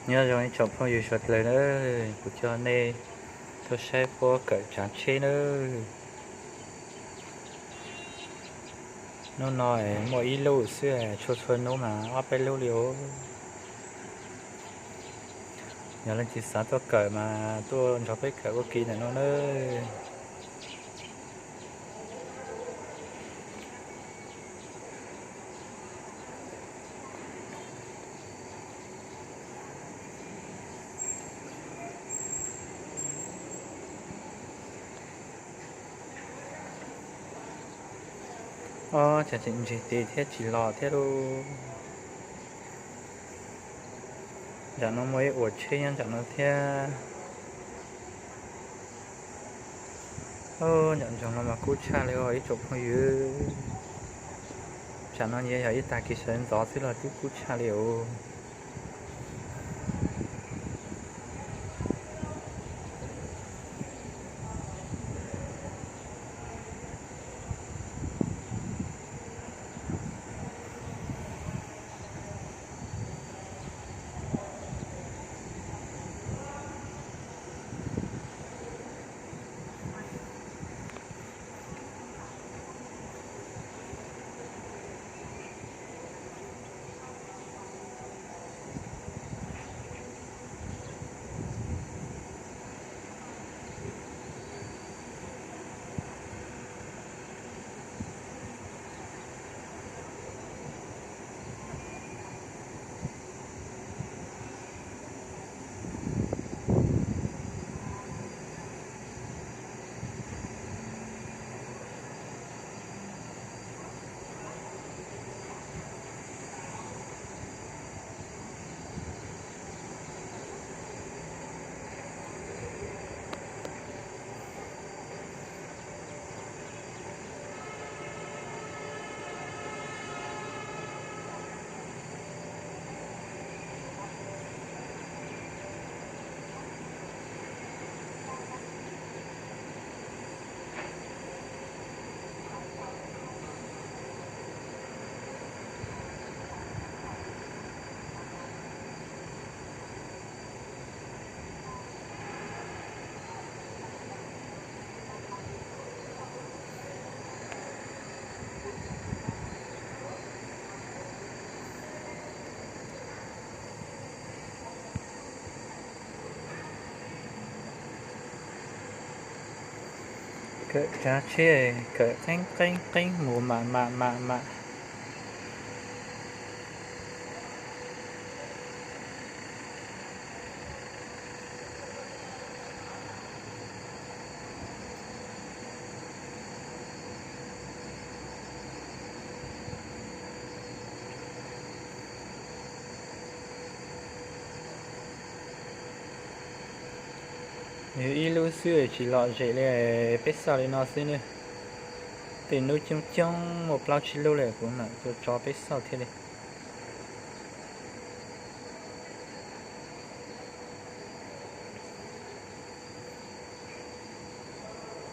Nyob zoo ib tsoom phooj ywg suav dlawg na, kuv coj nej tuaj saib puab kawm tsaav tsheb nawb. Nub no muaj ib lub xwb, txhua txhua nub mas ob peb lub li os. Yog leej twg xav tuaj kawm mas tuaj nrog peb kawm ua ke ntawm no nawb. Ob, cas tseem ntseg tes thiab tsis los thiab lauj. Nram no muaj ib uas tsheb nyob nram no thiab. Nram nroog no mas kub tshaj li os ib tsoom phooj ywg. Tsam no nyias yog ib tag kis sawv ntxov xwb los twb kub tshaj li os. Kawm tsaav tsheb, kawm qeeb qeeb qeeb mus mam mam mam mam. Yog ib lub xwb tsis lom zem li, peb xauj li no xwb nawb. Tej nub coob coob muaj plaub tsib lub li kuv mam tso peb xauj thiab li.